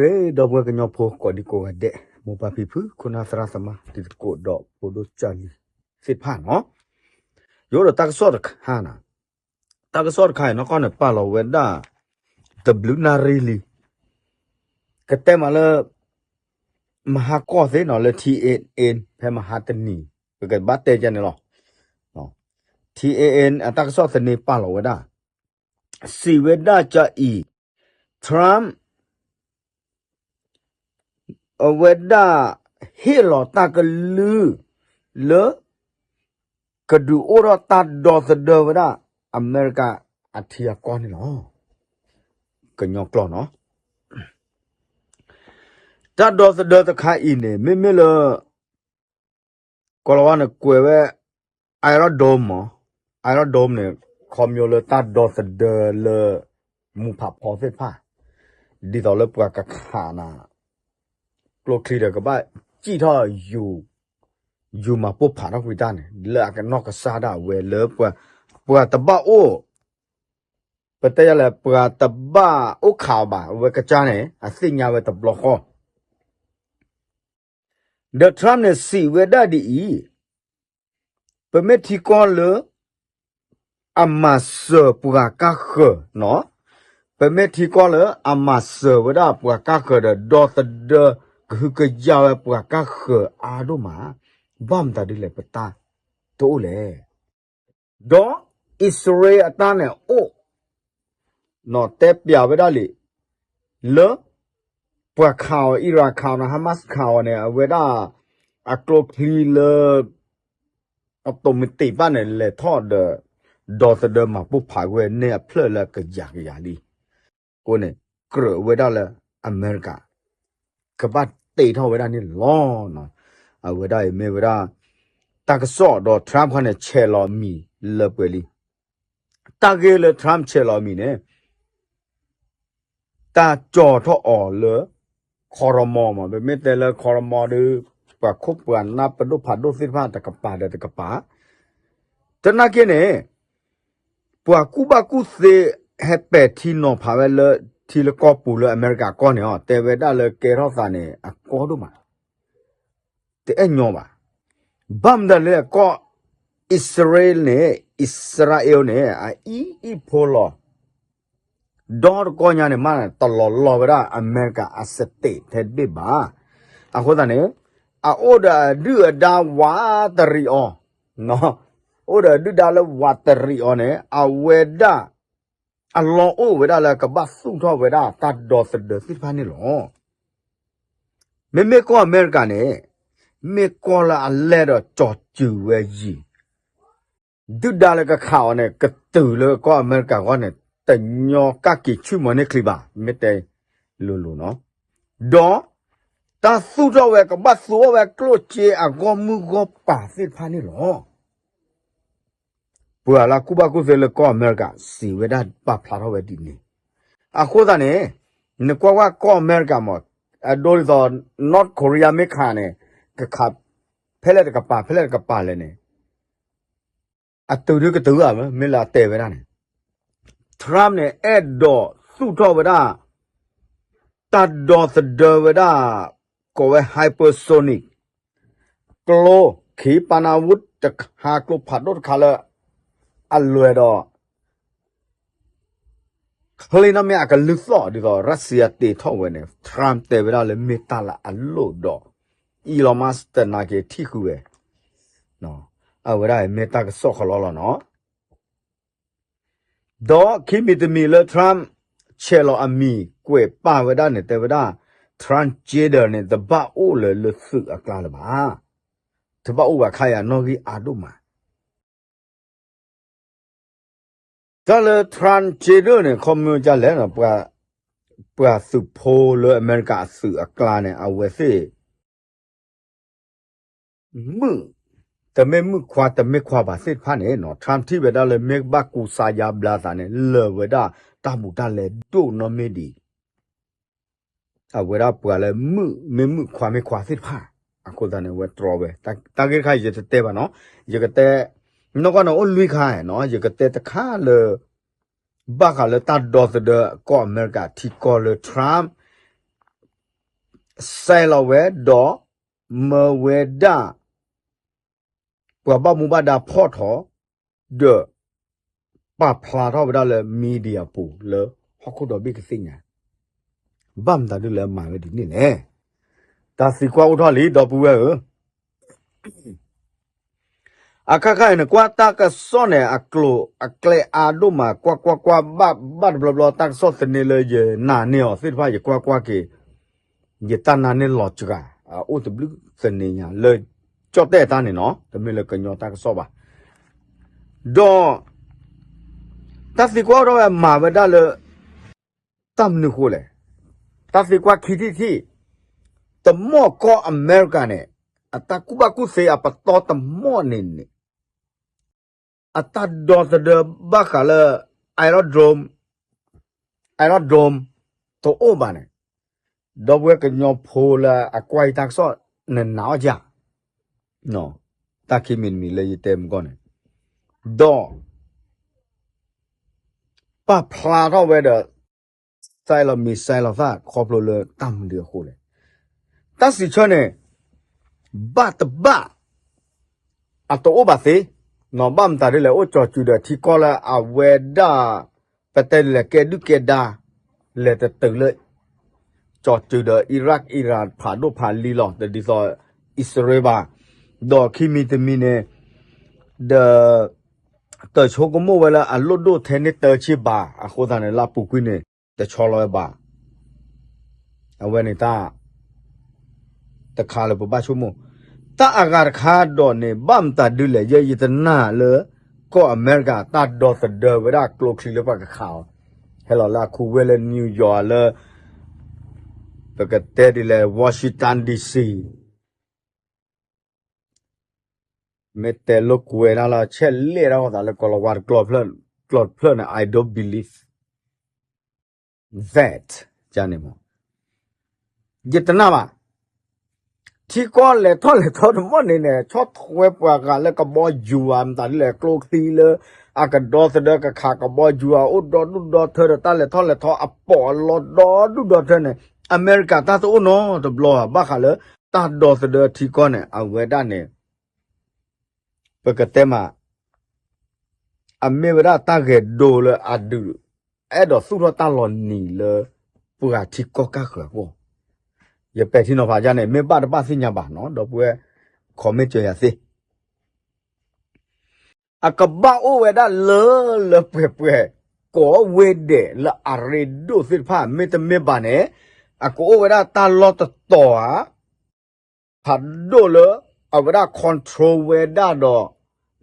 ဂ့ၤ ဒီပုၢ်ဝဲၢ်ကညီဖိကိးဒံကိးဂၤဒဲး, မိၢ်ပၢ်ဖံဖု ခိၣ်နၢ်သရၣ်သမါ တံၤသကိးဒီးဖိဒိၣ်ကၢ်လံၤသ့ၣ်တဖၣ်နီၤ, ယအိၣ်ဒီးတၢ်ကစီၣ်တခါနီၤ, တၢ်ကစီၣ်တခါအံၤနီၢ်ကီၢ်န့ၣ် ပာ်လီၤဝဲဒၣ် တဘျုးနၣ်ရံၣ်လံ, ကတဲမးလၢ မဟါကီၢ်သ့ၣ်နီၤ လၢ ထံအ့ၣ်အ့ၣ် ဖဲမဟါတနံၤ ပကဘၣ်တဲကန့ၣ်လီၤ. ထံအ့ၣ်အ့ၣ် အတၢ်ကစီၣ်သန့ပာ်လီၤဝဲဒၣ် စံးဝဲဒၣ်ကအံၤ Trump အဝဲဒၣ် ဟ့ၣ်လီၤတၢ်ကလုၢ်လၢ ကဒုးအိၣ်ထီၣ်တၢ်ဒီသဒၢဝဲဒၣ် အမဲရကၤအထံအကီၢ်န့ၣ်လီၤ. ကညီကျိာ်နီၤ, တၢ်ဒီသဒၢတခါအံၤန့ၣ် မ့မ့ၢ်လၢ ကိၤလၤဝါန့ၣ်ကွဲးဝဲ Iron Dome မး, Iron Dome န့ၣ် ခီဖျိလၢတၢ်ဒီသဒၢလၢ မူးဖးဖီသ့ၣ်တဖၣ်, ဒ်သိးလၢပှၤကခးနၤ ကျိချံဒီးကဘၣ်စံၣ်ထီၣ် ယူၤမၤပိၢ်ဖးထီၣ်ကွံာ်တၢ်န့ၣ် လၢအကနီၢ်ကစၢ်ဒၣ်ဝဲလၢ ပှၤတဘၣ်အိၣ် ပတဲယၤလဲၣ် ပှၤတဘၣ်အိၣ်ခးအီၤဘၣ် အဝဲကစၢ်န့ၣ် အသ့ၣ်ညါဝဲတဘျီဃီ ဒီး Trump န့ၣ် စံးဝဲဒၣ်ဒ်အံၤ, ပမ့ၢ်ထံကီၢ်လၢ အမၤစၢၤပှၤကါဃၢၤနီၤ, ပမ့ၢ်ထံကီၢ်လၢအမၤစၢၤဝဲဒၣ်ပှၤကါဃၢၤဒီး ဒီသဒၢကဟုကယာ်ဝဲပှၤကါဃၢၤအါဒိၣ်မး, ဘၣ်မတၤဒ်လဲၣ် ပတၢ်တအိၣ်လဲၣ်. ဒီးအံၣ်စရ့လးအတၢ်န့ၣ်အိၣ် နီၤ တဲပျးဝဲဒၣ်လံ လၢ ပှၤခးအီၤ Iran ခးအီၤနီၤ Hamas ခးအီၤန့ၣ် အဝဲဒၣ် အကျိချံလၢ အတိာ်မ့ၢ်တ့ၢ်ဘၣ်န့ၣ် လဲၤထီၣ်ဒီး ဒီသဒၢမၤပိၢ်ဖးဝဲန့ၣ်အဖျၢၣ်လၢကယၤကယၤလံ. အဃိန့ၣ် ကြၢးဝဲဒၣ်လၢ အမဲရကၤ ကဘၣ်တ့ထီၣ်ဝဲဒၣ်န့ၣ်လီၤ. အဝဲဒၣ်အံၤမ့ၢ်ဝဲဒၣ် တၢ်ကစီၣ်ဒီး Trump ခီန့ၣ် ဆဲးလီၤအမံၤလၢပှဲၤလံ. တၢ်ဂ့ၢ်လၢ Trump ဆဲးလီၤအမံၤန့ၣ် တၢ်ကၠီၤထီၣ်အီၤလၢ ခီရမီမး ပမ့ၢ်တဲလၢခီရမီဒီး ပှၤခိၣ်ပှၤနၢ်ပဒိၣ်ဖးဒိၣ်သ့ၣ်တဖၣ်တကပၤဒီးတကပၤ တနာ်က့န့ၣ် ပှၤကူၣ်ဘၣ်ကူၣ်သ့ဟဲပဲာ်ထံနီၤဖးဝဲလၢ ထံလၢကီၢ်ပူၤလၢအမဲရကၤကီၢ်န့ၣ် တဲဝဲဒၣ်လၢကဲထီၣ်သးန့ၣ် အကီဒိၣ်မး တအဲၣ်ညီဘၣ်. ဘၣ်မတၤလဲၣ် ကီၢ်အံၣ်စရ့လးန့ၣ် အံၣ်စရ့လးန့ၣ် အအံၣ်အံၣ်ဖိလီၤ ဒီတကီၢ်ညါန့ၣ်မး တလီၤလီၤဝဲဒၣ်အမဲရကၤအ state ထဲတဘ့ၣ်ဘၣ်. အဃိသတးန့ၣ် အအိၣ်ဒီးအဒုၣ်အဒါဝးတရံးအီၤ, အိၣ်ဒီးအဒုၣ်ဒါလၢဝးတရံးအီၤန့ၣ် အဝဲဒၣ် အလီၢ်အိၣ်ဝဲဒၣ်လၢကဘၣ်သူၣ်ထီၣ်ဝဲဒၣ်တၢ်ဒီသဒၢသ့ၣ်တဖၣ်န့ၣ်လီၤ. မ့မ့ၢ်ကီၢ်အမဲရကၤန့ၣ် မ့ၢ်ကီၢ်လၢအလဲၢ်ဒီးကၠီၤစၢၤဝဲယံၤ ဒုၣ်ဒါလၢကခးအီၤန့ၣ် ကတုၤလၢကီၢ်အမဲရကၤအဂီၢ်န့ၣ် တညီကၣ်က့ၤဆူၣ်မီၤန့ၢ်ချံဘၣ် မ့ၢ်တဲလိၤလိၤနီၤ. ဒီး တၢ်သူၣ်ထီၣ်ဝဲကဘၣ်သူအီၣ်ဝဲကျိၣ်စ့အဂီၢ်မုၢ်ဂီၢ်ပၤသ့ၣ်တဖၣ်န့ၣ်လီၤ. ပှၤလၢကူၣ်ဘၣ်ကူၣ်သ့လၢကီၢ်အမဲရကၤ စံးဝဲဒၣ်ပာ်ဖျါထီၣ်ဝဲဒ်န့ၣ်. အဃိသတးန့ၣ် နကွၢ်ကွၢ်ကီၢ်အမဲရကၤမး အဒိဒ်သိး North Korea မ့ၢ်ခးန့ၣ် ကခး ဖဲလဲၣ်တကပၤ ဖဲလဲၣ်တကပၤလဲၣ်န့ၣ် အတုၤဒုကတုၤဧါ မ့ၢ်လၢအတဲဝဲဒၣ်န့ၣ် Trump န့ၣ် အဲၣ်ဒိးသူၣ်ထီၣ်ဝဲဒၣ် တၢ်ဒီသဒၢဝဲဒၣ် ကိးဝဲ hypersonic ကျိ ခံပၤနၢ်ဝူ တခါ ကျိဖးဒိၣ်တခါလၢ အလွဲၢ်ဒီး ချ့နီၣ်မ့ၢ်အကလုၢ်သီၣ်ဒ်သိး Russia တ့ထီၣ်ဝဲန့ၣ် Trump တဲဝဲဒၣ်လၢမ့ၢ်တၢ်လၢအလိၣ်ဒီး Elon Musk တနာ်က့ၤထံၣ်ဃုာ်ဝဲ အဝဲဒၣ်မ့ၢ်တၢ်ကစီၣ်ကလီလီၤနီၤ. ဒီးခံမံၤတမံၤလၢ Trump ဆဲးလီၤအမံၤကွဲးပာ်ဝဲဒၣ်န့ၣ် တဲဝဲဒၣ် transgender န့ၣ် တဘၣ်အိၣ်လၢၤလၢသုးအကျါလၢၤဘၣ်. တဘၣ်အိၣ်ဘၣ်ခါအံၤအနီၣ်ဂံၢ်အါဒိၣ်မး တၢ်လၢ transgender န့ၣ် ခီမ့ၢ်ဒ်လဲၣ် ပှၤသုးဖိလၢအမဲရကၤအသုးအကျါန့ၣ် အဝဲသ့ၣ် မုၣ် တမ့ၢ်မုၣ်ခွါ တမ့ၢ်ခွါဘၣ်သ့ၣ်တဖၣ်န့ၣ် Trump ထံၣ်ဝဲဒၣ်လၢမ့ၢ်ဘၣ်ကူစါယါဘျါသးန့ၣ် လၢာ်ဝဲဒၣ်တၢ်ဘူးတၢ်လဲဒိၣ်နီၣ်မ့ၢ်ဒံး အဝဲဒၣ်ပှၤလၢမုၣ်မ့ၢ်မုၣ်ခွါမ့ၢ်ခွါသ့ၣ်တဖၣ် အဃိသတးန့ၣ် အဝဲတြီဝဲ တၢ်ဂ့ၢ်တခါအံၤ ယတတဲဘၣ်နီၤ ယကတဲ နီၢ်ကီၢ်န့ၣ်အိၣ်လွံၢ်ခါနီၤ ယကတဲတခါလၢ ဘၣ်ဃးလၢတၢ်ဒီသဒၢကီၢ်အမဲရကၤထံကီၢ်လၢ Trump စဲးလီၤဝဲဒီး မၢဝဲဒၣ် ပှၤဘၣ်မူဘၣ်ဒါဖီၣ်ထီၣ် ဒီး ပာ်ဖျါထီၣ်ဝဲဒၣ်လၢ media ပူၤလၢဟီၣ်ခိၣ်ဒီဘ့ၣ်ကသ့ၣ်ညါ, ဘၣ်မတၤဒ်လဲၣ်မၤဝဲဒ်န့ၣ်လဲၣ်. တၢ်သံကွၢ်အိၣ်ထီၣ်လံ ဒီပုၢ်ဝဲၢ်ဧၢ, အခါခါအံၤန့ၣ် ကွၢ်တၢ်ကစီၣ်န့ၣ် အကျိၤအကျဲအါဒိၣ်မး ကွၢ်ကွၢ်ကွၢ် ဘၣ်ဘၣ်တဘျီဘျီ တၢ်ကစီၣ်သန့လၢယနာ်န့ၢ်အီၤသ့ၣ်တဖၣ် ယကွၢ်ကွၢ်က့ၤ ယတၢ်နာ်န့ၢ်လီၤစှၤ အအိၣ်တဘျုးသန့ညါလၢ ကၠီၣ်တဲၣ်တၢ်န့ၣ်နီၤ တမ့ၢ်လၢကညီတၢ်ကစီၣ်ဘၣ်. ဒီး တၢ်သံကွၢ်အိၣ်ထီၣ်ဝဲမၤဝဲဒၣ်လၢ တၢ်မနုၤအဃိလဲၣ်. တၢ်သံကွၢ်ခံထံၣ်တထံၣ်, တမီၢ်ကီၢ်အမဲရကၤန့ၣ် အတၢ်ကူၣ်ဘၣ်ကူၣ်သ့အပတီၢ်တမီၢ်န့ၣ်န့ၣ် အတၢ်ဒီသဒၢဘၣ်ဃးလၢ Iron Dome, Iron Dome တအိၣ်ဘၣ်န့ၣ်, ဒီပုၢ်ဝဲၢ်ကညီဖိလၢအကွၢ်ယတၢ်ကစီၣ် နနာ်အီၤဧါ, တၢ်ခံမံၤတမံၤလၢယတဲမုၢ်ကီၢ်န့ၣ်, ဒီး ပာ်ဖျါထီၣ်ဝဲဒီး စဲးလီၤမံၤစဲးလီၤသၣ်ခီဖျိလၢတၢ်မနုၤအဃိလဲၣ်. တၢ်စံးဆၢန့ၣ် ဘၣ်တဘၣ် အတအိၣ်ဘၣ်သ့, နီၢ်ဘၣ်မတၤဒ်လဲၣ် အိၣ်ကၠီၤစုၤဒီးထံကီၢ်လၢအဝဲဒၣ် ပတဲလဲၤကဲဒုၣ်ကဲဒါ လဲၤတတုၤလၢ ကၠီၤစုၤဒီး Iraq Iran ဖးဒိၣ်ဖးလံၤလီၤ တဒ်သိး အံၣ်စရ့လးဘၣ်, ဒီးခံမံၤတမံၤန့ၣ် ဒီး တၢ်ဆိကမိၣ်ဝဲလၢအလိၣ်ဒိၣ်ထဲန့ၣ်တၢ်ဆံးဘၣ် အဃိသတးန့ၣ် လၢအပူၤကွံာ်န့ၣ် တဆီလီၤဝဲဘၣ်. အဝဲန့ၣ်တၢ် တခါလၢပဘၣ်ဆိကမိၣ်, တၢ်အဂၤတခါဒီးန့ၣ် ဘၣ်မတၤဒ်လဲၣ် ယဲယတနာ်လၢ ကီၢ်အမဲရကၤတၢ်ဒီသဒၢဝဲဒၣ်ကျိချံလၢပှၤကခးအီၤ, ဟဲလီၤလၢအခိဝဲလၢ New York လၢ ပကတဲဒ်လဲၣ် Washington D C မ့ၢ်တဲလိာ်ကွဲဒၣ်လၢဆဲးလဲၣ်ဒၣ်ဃီသးလၢကီၢ်လီၤဝါတကျီၢ်ဖျၢၣ်န့ၣ် I don't believe that န့ၣ်မ့ၢ် ယတနာ်ဘၣ်. ထံကီၢ်လဲၤထီၣ်လဲၤထီတမီၢ်န့ၣ်န့ၣ် ဆီၣ်ထွဲပှၤဂၤလၢကဘီယူၤဧါ မတၤဒ်လဲၣ် ကျိချံလၢ အကဒီသဒၢကခးကဘီယူၤဧါ အိၣ်ဒီဒူၣ်ဒီထၢဒီးတၢ်လဲၤထီၣ်လဲၤထီအပီးအလီဒီဒူၣ်ဒီထၢန့ၣ် အမဲရကၤတၢ်တအိၣ်နီတဘျီဧါ ဘၣ်ဃးလၢ တၢ်ဒီသဒၢထံကီၢ်န့ၣ် အဝဲဒၣ်န့ၣ် ပကတဲမး အမ့ၢ်ဝဲဒၣ်တၢ်ဂဲၤဒိလၢအဒုး အဲၣ်ဒိးသူၣ်ထီၣ်တၢ်လီၤနံၤလၢ ပှၤထံကီၢ်ကၢ်ဃၢၤအဂီၢ်, ယပဲာ်ထံနီၤဖးယါန့ၣ် မ့ၢ်ဘၣ်တဘၣ်သ့ၣ်ညါဘၣ်နီၤ ဒီပုၢ်ဝဲၢ် comment စၢၤယၤသ့ အကဘၣ်အိၣ်ဝဲဒၣ်လၢလၢပှဲၤပှဲၤ ကိးဝဲဒဲးလၢအရ့ဒိၣ်သ့ၣ်တဖၣ် မ့တမ့ၢ်ဘၣ်န့ၣ် အကအိၣ်ဝဲဒၣ်တၢ်လီၢ်တတီၤဧါ ဖးဒိၣ်လၢ အဝဲဒၣ် control ဝဲဒၣ်ဒီး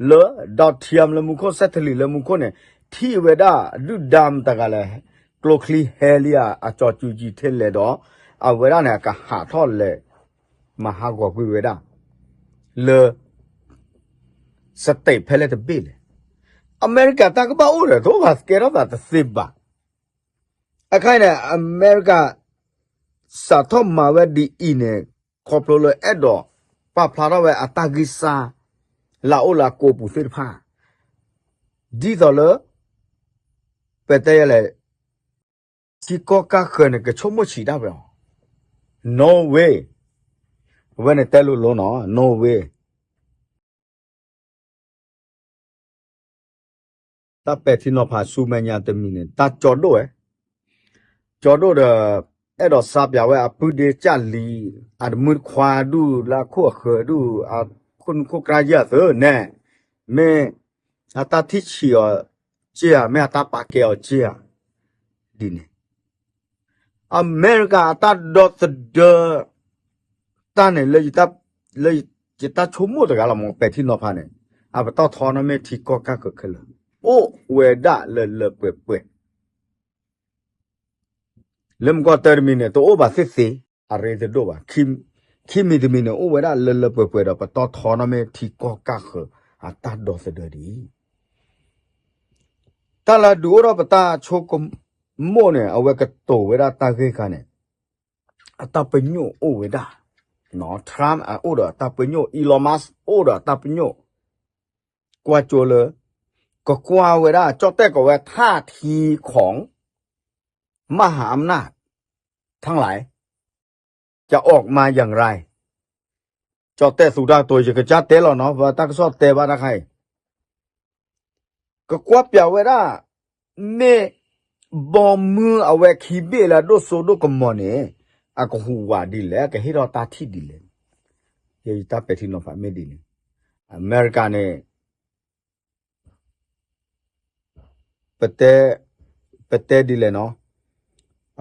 လၢ Donald Trump လၢမူခိၣ် စဲးထလံးလၢမူခိၣ်န့ၣ် ထံၣ်ဝဲဒၣ်ဒုၣ်ဒါမတၤတဂၤလဲၣ် ကျိချံဟဲလံဧါ အကၠီၤကူၤကံၤထဲလဲၣ်ဒီး အဝဲဒၣ်န့ၣ် အကဟးထီၣ်လဲၤ မၤဟးဂီၤကွံာ်ဝဲဒၣ် လၢ state ဖဲလဲၣ်တဘ့ၣ်လဲၣ်. အမဲရကၤတၢ်ကဘၣ်အိၣ်ဒီး တအိၣ်ဘၣ်ကဲထီၣ်သးတသ့ဘၣ်. အခါအံၤန့ၣ် အမဲရကၤ စးထီၣ်မၤဝဲဒ်အံၤန့ၣ် ခီဖျိလၢအဲၣ်ဒိး ပာ်ဖျါထီၣ်ဝဲအတၢ်ဂံၢ်စၢ် လၢအအိၣ်လၢအကိာ်ပူၤသ့ၣ်တဖၣ် ဒ်သိးလၢ ပတဲယဲလဲၣ် ထံကီၢ်ကၢ်ဃၢၤန့ၣ် ကဆိကမိၣ်ဆံးဒၣ်ဝဲအီၤ No way အဝဲန့ၣ်တဲလိၤလိၤနီၤ No way တၢ်ပဲာ်ထံနီၤဖးဆူမဲာ်ညါတမံၤန့ၣ် တၢ်ကၠီဒိၣ်ဝဲ, ကၠီဒိၣ်ဒီး အဲၣ်ဒိးစါပၠးဝဲအပုၢ်ဒ့ကၢ်လံၤ အတမုၢ်တခွါဒူၣ်လၢအခိၣ်အဃၢၤဒူၣ် အခိၣ်နူာ်ခိၣ်ကြၢ်ယၢ်သၢန့ၣ် မ့ၢ်အတၢ်ထံၣ်ဆံးအီၤက့ဧါ မ့ၢ်အတၢ်ပာ်ကဲအီၤက့ဧါ ဒ်န့ၣ် အမဲရကၤအတၢ်ဒီသဒၢ တၢ်န့ၣ် လၢယတၢ်ဆိကမိၣ်တဂၤလီၤမး ပဲာ်ထံနီၤဖးန့ၣ် အပတီၢ်ထီနီၣ်မ့ၢ်ထံကီၢ်ကၢ်ဃၢၤခဲလၢာ် အိၣ်ဝဲဒၣ်လၢလၢပှဲၤပှဲၤ လၢမုၢ်ကီၢ်တၢတမံၤန့ၣ် တအိၣ်ဘၣ်သ့ၣ်သ့ၣ် အရ့တဒိၣ်ဘၣ် ခံမံၤတမံၤန့ၣ် အိၣ်ဝဲဒၣ်လၢလၢပှဲၤပှဲၤဒီး ပတီၢ်ထီနီၣ်မ့ၢ်ထံကီၢ်ကၢ်ဃၢၤ အတၢ်ဒီသဒၢဒ်အံၤ တၢ်လၢဒုးအိၣ်ထီၣ်ပတၢ်ဆိကမိၣ်န့ၣ် အဝဲကတိၤဝဲဒၣ်တၢ်ဂ့ၢ်ခါန့ၣ် အတၢ်ပညိၣ်အိၣ်ဝဲဒၣ်, Trump အိၣ်ဒီးအတၢ်ပညိၣ် Elon Musk အိၣ်ဒီးအတၢ်ပညိၣ်, ကွၢ်ကၠိလၢ ကကွၢ်ဝဲဒၣ် ကၠီၣ်တဲၣ်ကိးဝဲ ท่าทีของมหาอำนาจทั้งหลาย จะออกมาอย่างไร ကၠီၣ်တဲၣ်သူတၢ်ကတိၤ ယကစၢ်တဲလီၤနီၤ ပတၢ်ကစီၣ်တဲဘၣ်တၢ်ခါအံၤ ကကွၢ်ပၠးဝဲဒၣ် မ့ၢ် ဘီမုၢ်အဝဲခံဘ့ၣ်လၢအဒိၣ်စိဒိၣ်ကမီၤန့ၣ် အကဟူးဝးဒ်လဲၣ် အကဟ့ၣ်ထီၣ်တၢ်ထံၣ်ဒ်လဲၣ် ယတၢ်ပဲာ်ထံနီၤဖးမ့ၢ်ဒ်န့ၣ် အမဲရကၤန့ၣ် ပတဲ ပတဲဒ်လဲၣ်နီၤ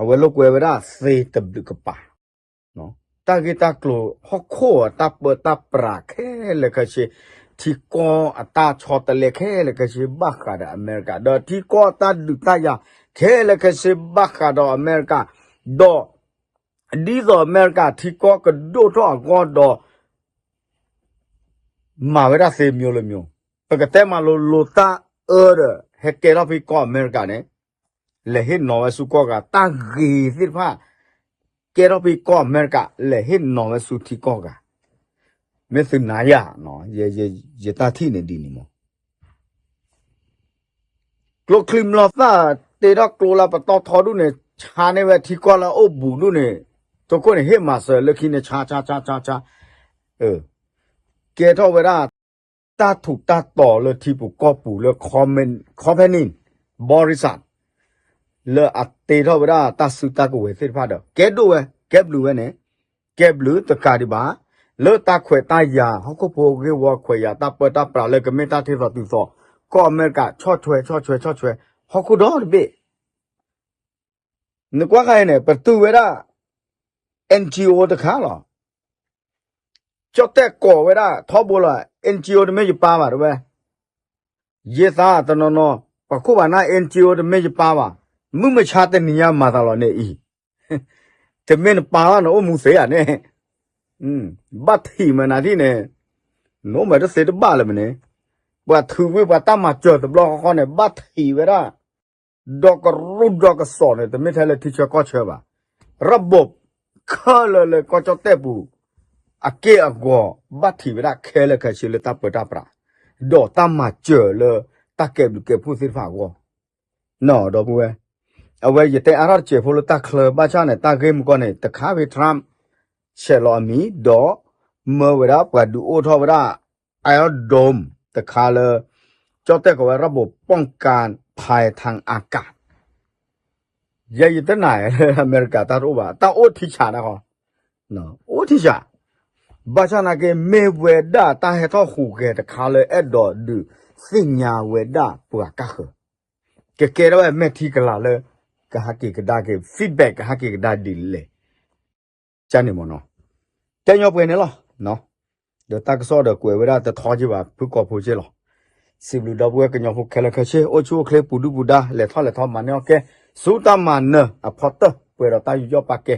အဝဲလိာ်ကွဲဝဲဒၣ်သ့တဘျုးကပၤ တၢ်ဂ့ၢ်တၢ်ကျိၤဟီၣ်ခိၣ်အတၢ်ပၢတၢ်ပြးခဲလၢာ်ခဲဆ့ ထံကီၢ်အတၢ်ဆီတလဲခဲလၢာ်ခဲဆ့ ဘၣ်ဃးဒီးအမဲရကၤ ဒီးထံကီၢ်အတၢ်ဒုးတၢ်ယၤခဲလၢာ်ခဲဆ့ ဘၣ်ဃးဒီးအမဲရကၤ ဒီး ဒ်သိးအမဲရကၤထံကီၢ်ကဒိၣ်ထီၣ်အဂီၢ်ဒီး မၤဝဲဒၣ်သ့မျိုးလၢမျိုး ပကတဲမၤလိလိတၢ်အၢဒီး ဟဲကဲထီၣ်ဖဲကီၢ်အမဲရကၤန့ၣ် လဲၤဟ့ၣ်နီၤဝဲဆူကီၢ်ဂၤ တၢ်ဂ့ၤသ့ၣ်တဖၣ် ကဲထီၣ်ဖဲကီၢ်အမဲရကၤ လဲၤဟ့ၣ်နီၤဝဲဆူထံကီၢ်ဂၤ မ့ၢ်သုနၤယၤ ယတၢ်ထံၣ်န့ၣ်ဒ်န့ၣ်မး ကျိချံမျိာ်သၣ် တ့ထီၣ်ကျိလၢပတီၢ်ထီဒူၣ်န့ၣ် ဆါန့ၢ်ဝဲထံကီၢ်လၢအအိၣ်ဘူးဒူၣ်န့ၣ် ထိၣ်ခိၣ်န့ၣ် ဟ့ၣ်မၤစၢၤလၢခံန့ၣ် ဆါ ဆါ ဆါ ဆါ ဆါ ကဲထီၣ်ဝဲဒၣ် တၢ်ထူးတၢ်တီၤလၢထံပူၤကီၢ်ပူၤလၢ company ဘီရံစၢၣ် လၢအတ့ထီၣ်ဝဲဒၣ်တၢ်စုတၢ်ကဝဲၤသ့ၣ်တဖၣ်ဒီး ကဲဒိၣ်ဝဲ ကဲဘျုးဝဲန့ၣ် ကဲဘျုးတကးဒံးဘၣ် လၢတၢ်ခွဲးတၢ်ယာ် ဟီၣ်ခိၣ်ဖိဂ့ၢ်ဝီခွဲးယာ် တၢ်ပၢတၢ်ပြးလၢကမ့ၢ်တၢ်ထဲသိးတုၤသိး ကီၢ်အမဲရကၤ ဆီၣ်ထွဲ ဆီၣ်ထွဲ ဆီၣ်ထွဲ ဟီၣ်ခိၣ်ဒီတဘ့ၣ် နကွၢ်ခါအံၤန့ၣ် ပတုာ်ဝဲဒၣ် NGO တခါလီၤ. ကၠီၣ်တဲၣ်ကိးဝဲဒၣ်ထီဘိလီၤ NGO တမ့ၢ်ယပၢ်ဘၣ်တဲဝဲ, ယသးတနီၤနီၤ ပှၤခိၣ်ဘၣ်နၢ် NGO တမ့ၢ်ယပၢ်ဘၣ်, မုၢ်မဆါတနံၤညါမၤသးလီၤန့ၣ်အံၤ, တမ့ၢ်နပၢ်ဘၣ်နအိၣ်မူသ့ဧါန့ၣ်, ဘၣ်ထံးမနုၤသ့ၣ်န့ၣ်, နအိၣ်မးတသ့တဘၣ်လၢၤမနုၤ, ပှၤထုးကွံာ်ပှၤတၢ်မၤစၢၤတဘျီဃီဃီန့ၣ် ဘၣ်ထံးဝဲဒၣ် ဒီကရူၢ်ဒီကစီၣ်န့ၣ် တမ့ၢ်ထဲလၢထံဆၢကီၢ်ဆၢဘၣ်. ရဘိးခဲလၢာ်လၢကီၢ်ကၠီၣ်တဲၣ်ပူၤ အက့ၢ်အဂီၤ ဘၣ်ထံးဝဲဒၣ်ခဲလၢာ်ခဲဆ့လၢတၢ်ပၢတၢ်ပြး, ဒီးတၢ်မၤစၢၤလၢတၢ်ကဲဘျုးကဲဖှိၣ်သ့ၣ်တဖၣ်အဂီၢ်, ဒီပုၢ်ဝဲၢ်, အဝဲယတဲအါထီၣ်တစဲးဖိလၢတၢ်ချၢဘၣ်ဆၣ်န့ၣ် တၢ်ဂ့ၢ်မုၢ်ကီၢ်န့ၣ် တခါဖဲ Trump ဆဲးလီၤအမံၤ ဒီး မၢဝဲဒၣ်ပှၤဒုးအိၣ်ထီၣ်ဝဲဒၣ် Iron Dome တခါလၢ ကၠီၣ်တဲၣ်ကိးဝဲ ရဘိးပီၣ်ကၣ်ဖဲထၣ်အကၣ် ယဲယတနာ်လၢအမဲရကၤတၢ်တအိၣ်ဘၣ်, တၢ်အိၣ်ထံဆးဒၣ်ဃီ, အိၣ်ထံဆး, ဘၣ်ဆၣ်နာ်က့ မ့ၢ်ဝဲဒၣ်တၢ်ဟဲထီၣ်ဟူးဂဲၤတခါလၢအဲၣ်ဒိးဒုးသ့ၣ်ညါဝဲဒၣ်ပှၤကၢ်ဃၢၤ, ကကဲထီၣ်ဝဲမဲာ်ထံကလၤလၢ ကဟးက့ၤကဒါက့ၤ feedback ကဟးက့ၤကဒါဒ်လဲၣ် ကန့ၣ်မ့ၢ်နီၤ, တဲညီပှဲၤန့ၣ်လီၤ. ဒီးတၢ်ကစီၣ်ဒီးကွဲးဝဲဒၣ်တထီက့ဘၣ် ဖုကိာ်ဖိက့လီၤ. စံးဘျုးဒီပုၢ်ဝဲၢ်ကညီဖိခဲလၢာ်ခဲဆ့ အိၣ်ဆူၣ်အိၣ်ချ့ပူၤဒုၣ်ပူၤဒါ လဲၤထီၣ်လဲၤထီမၤန့ၢ်အီၣ်ကဲ ဆူတၢ်မၤနၢၤအဖီတၢၢ် ပှဲၤဒီးတၢ်ယူးယီၣ်ပာ်ကဲ